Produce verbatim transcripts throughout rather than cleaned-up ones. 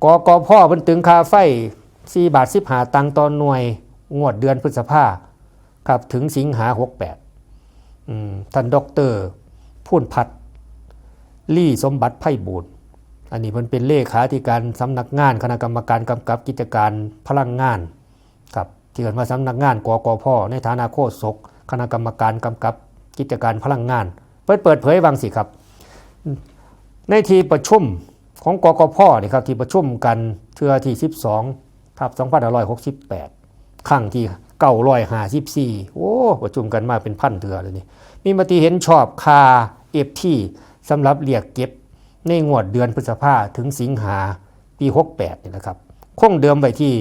กกพ เพิ่นตึงค่าไฟ สี่บาทสิบห้าตังค์ต่อหน่วย งวดเดือนพฤษภาครับ ถึงสิงหา หกแปด อืม ท่านดอกเตอร์ พูนพัฒน์ ลีสมบัติไพบูลย์ อันนี้เพิ่นเป็นเลขาธิการสำนักงานคณะกรรมการกำกับกิจการพลังงานครับ ที่เอิ้นว่าสำนักงาน กกพ ในฐานะโฆษกคณะกรรมการกำกับกิจการพลังงาน เพิ่นเปิดเผยว่าจั่งซี้ครับ ในที่ประชุมของ กกพ นี่ครับ ที่ประชุมกันเทื่อที่ สิบสองทับสองพันห้าร้อยหกสิบแปด ครั้งที่ เก้าร้อยห้าสิบสี่ โอ้ ประชุมกันมาเป็นพันเทื่อแล้วนี่ มีมติเห็นชอบค่า เอฟที สำหรับเรียกเก็บในงวดเดือนพฤษภาถึงสิงหา ปี หกแปด นี่นะครับ คงเดิมไว้ที่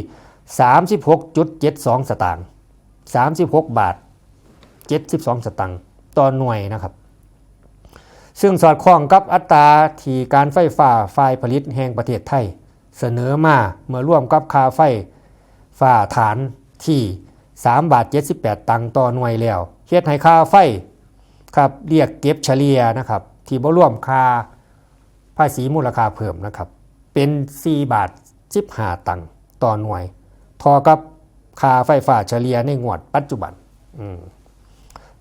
สามสิบหกจุดเจ็ดสอง สตางค์ สามสิบหกบาท เจ็ดสิบสอง สตางค์ต่อหน่วยนะครับ ซึ่งสอดคล้องกับอัตราที่การไฟฟ้าฝ่ายผลิตแห่งประเทศไทย เสนอมาเมื่อรวมกับค่าไฟฟ้าฐานที่ สามบาทเจ็ดสิบแปดตังค์ต่อหน่วยแล้ว เฮ็ดให้ค่าไฟครับ เรียกเก็บเฉลี่ยนะครับ ที่บ่รวมค่าภาษีมูลค่าเพิ่มนะครับ เป็น สี่บาทสิบห้าตังค์ต่อหน่วย เท่ากับค่าไฟฟ้าเฉลี่ยในงวดปัจจุบัน อืม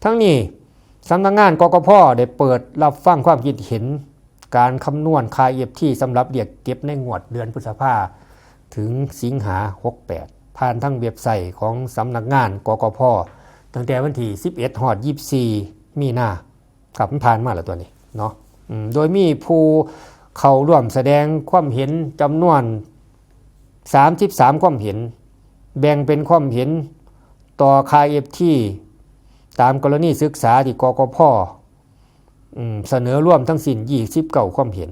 ทั้งนี้สำนักงาน กกพ ได้เปิดรับฟังความคิดเห็นการคำนวณค่า เอฟที สำหรับเรียกเก็บในงวดเดือนพฤษภาถึงสิงหา หกแปด ผ่านทางเว็บไซต์ของสำนักงาน กกพ ตั้งแต่วันที่ สิบเอ็ด ฮอด ยี่สิบสี่ มีนา ครับ มันผ่านมาแล้วตัวนี้เนาะ อืม โดยมีผู้เข้าร่วมแสดงความเห็นจำนวน สามสิบสาม ความเห็น แบ่งเป็นความเห็นต่อค่า เอฟที ตามกรณีศึกษาที่ กกพ อืม เสนอรวมทั้งสิ้น ยี่สิบเก้า ความเห็น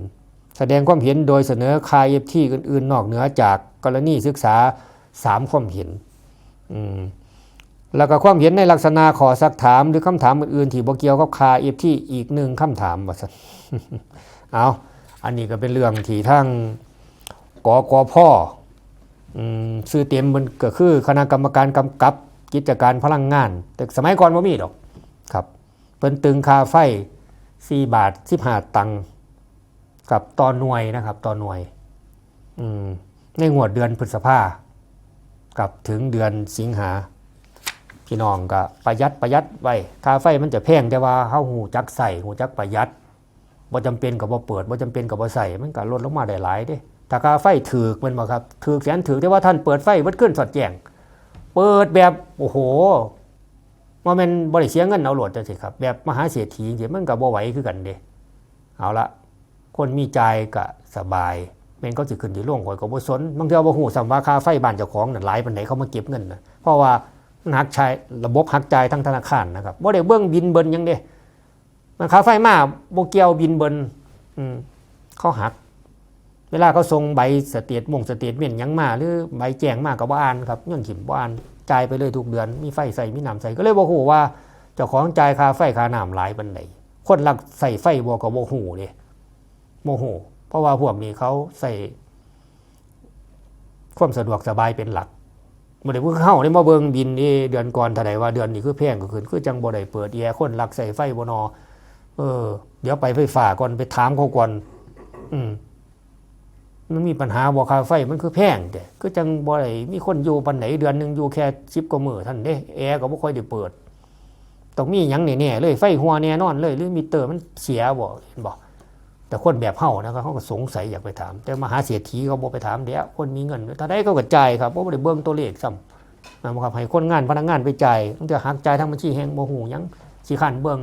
แสดงความเห็นโดยเสนอค่า เอฟที อื่นๆ นอกเหนือจากกรณีศึกษา สาม ความเห็น อืม แล้วก็ความเห็นในลักษณะข้อซักถามหรือคำถามอื่นๆ ที่บ่เกี่ยวกับค่า เอฟที อีกหนึ่งคำถาม ว่าซั่น เอา อันนี้ก็เป็นเรื่องที่ทาง กกพ อืม ชื่อเต็มมันก็คือคณะกรรมการกำกับกิจการพลังงาน แต่สมัยก่อนบ่มีดอกครับ เพิ่นตึงค่าไฟ สี่บาทสิบห้าตังค์ครับ ต่อหน่วยนะครับ ต่อหน่วย อืม ในงวดเดือนพฤษภาครับ ถึงเดือนสิงหา พี่น้องก็ประหยัดประหยัดไว้ ค่าไฟมันจะแพง แต่ว่าเฮาฮู้จักใช้ ฮู้จักประหยัด บ่จำเป็นก็บ่เปิด บ่จำเป็นก็บ่ใช้ มันก็ลดลงมาได้หลายเด้ ถ้าค่าไฟถูกแม่นบ่ครับ ถูกแสนถูก แต่ว่าท่านเปิดไฟเบิดคืนสอดแจ้ง เปิดแบบ โอ้โห ว่าแม่นบ่ได้เสียเงินเอาโลดจังซี่ครับ แบบมหาเศรษฐีจังซี่ มันก็บ่ไหวคือกันเด้ เอาละ คนมีจ่ายก็สบาย แม่นเขาสิขึ้นสิลงข้อยก็บ่สน บางเทื่อบ่ฮู้ซ้ำว่าค่าไฟบ้านเจ้าของนั่นหลายปานใด เขามาเก็บเงินน่ะ เพราะว่ามันหักจ่าย ระบบหักจ่ายทางธนาคารนะครับ บ่ได้เบิ่งบิลเบิ่งหยังเด้ มันค่าไฟมาบ่เกี่ยวบิลเบิ่ง อืม เขาหัก เวลาเขาส่งใบสเตทมงสเตทเมนต์หยังมา หรือใบแจ้งมาก็บ่อ่านครับ โยนถิ่ม บ่อ่าน จ่ายไปเลยทุกเดือน มีไฟใช้ มีน้ำใช้ ก็เลยบ่ฮู้ว่าเจ้าของจ่ายค่าไฟค่าน้ำหลายปานใด คนรักใช้ไฟบ่ก็บ่ฮู้เด้ บ่ฮู้ เพราะว่าพวกนี้เขาใช้ความสะดวกสบายเป็นหลัก บ่ได้คือเฮาได้มาเบิ่งบิล เอ้ เดือนก่อนเท่าใด ว่าเดือนนี้คือแพงกว่าขึ้น คือจั่งบ่ได้เปิดแอร์ คนรักใช้ไฟบ่นอ เออ เดี๋ยวไปไฟฟ้าก่อน ไปถามเขาก่อน อืม มันมีปัญหาบ่ ค่าไฟมันคือแพงแท้ คือจั่งบ่ได้มีคนอยู่ปานใด เดือนหนึ่งอยู่แค่สิบกว่ามื้อเท่านั้นเด้ แอร์ก็บ่ค่อยได้เปิด ต้องมีหยังแน่ๆเลย ไฟรั่วแน่นอนเลย หรือมิเตอร์มันเสียบ่ เห็นบ่ แต่คนแบบเฮานะครับ เขาก็สงสัยอยากไปถาม แต่มหาเศรษฐีเขาบ่ไปถามเด้ คนมีเงินเท่าใดเขาก็จ่ายครับ บ่ได้เบิ่งตัวเลขซ้ำนะครับ ให้คนงานพนักงานไปจ่าย ตั้งแต่หักจ่ายทางบัญชีแฮ่งบ่ฮู้หยัง ขี้คร้านเบิ่ง